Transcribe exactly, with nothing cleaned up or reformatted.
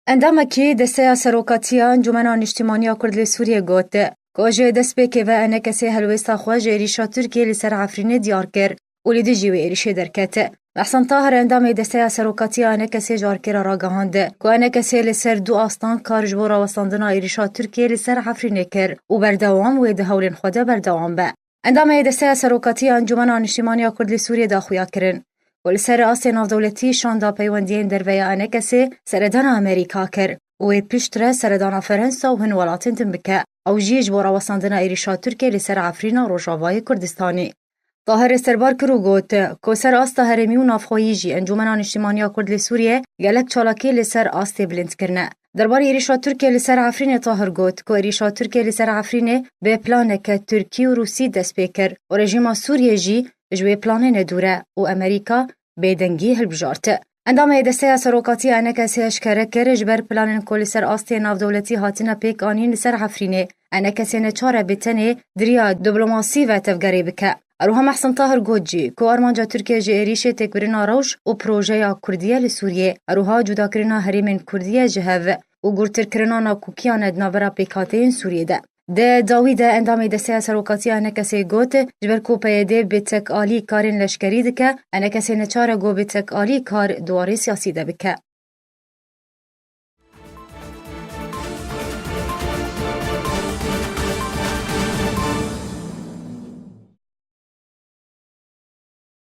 Endamekî Desteya Serokatiya Encûmena Niştîmaniya Kurd li Sûriyê got, ku ji destpêkê ve ENKSê helwêsta xwe ji êrîşa Tirkiyê li ser Efrînê diyar kir û li dijî wê êrîşê derket. Mehsen Tahir, endamê Desteya Serokatiya ENKSê ji Arkêra ragihand, ku ENKSê li ser du astan kar ji bo rawestandina êrîşa Tirkiyê li ser Efrînê kir û berdewam wê di hewlên xwe de berdewam be. Endamê Desteya Serokatiya Encûmena Niştîmaniya Kurd li Sûriyê de xuya kirin, ku li ser astê navdewletî şanda peywendiyên derve ya ENKSê seredana Amerîka kir û wê piştre seredana Ferensa û hin welatên din bike. Ew jî ji bo rawestandina êrîşa Tirkiyê li ser Efrîna Rojavayê Kurdistanê. Tahir serbar kir û got, ku ser asta herêmî û navxweyî jî Encûmena Niştîmaniya Kurd li Sûriyê gelek çalakî li ser astê bilind kirine. Derbarê êrîşa Tirkiyê li ser Efrînê Tahir got, ku êrîşa Tirkiyê li ser Efrînê bi planeke Tirkî û Rûsî dest pê kir û rejîma Sûriyê jî ji wê planê nedûr e û Amerîka bêdengî hilbijart. Endamê Desteya Serokatiya ENKSê eşkere kir, ji ber planên ku li ser astê navdewletî hatine pêk anîn li ser Efrînê, ENKSê neçar e bi tenê di riya diplomasî ve tevgerê bike. Eroha Mehsen Tahir got jî, ku armanca Tirkiyê ji êrîşê têkbirina rewş û projeya Kurdî ye li Sûriyê, eroha cudakirina herêmên Kurdî ye ji hev û gurtirkirina nakokiyan e di navbera pêkhateyên Sûriyê de. Di dawî de endamê Desteya Serokatiya ENKSê got, ji ber ku PYD bi tekalî karên leşkerî dike, ENKSê neçar e ku bi tekalî kar di warê siyasî de bike.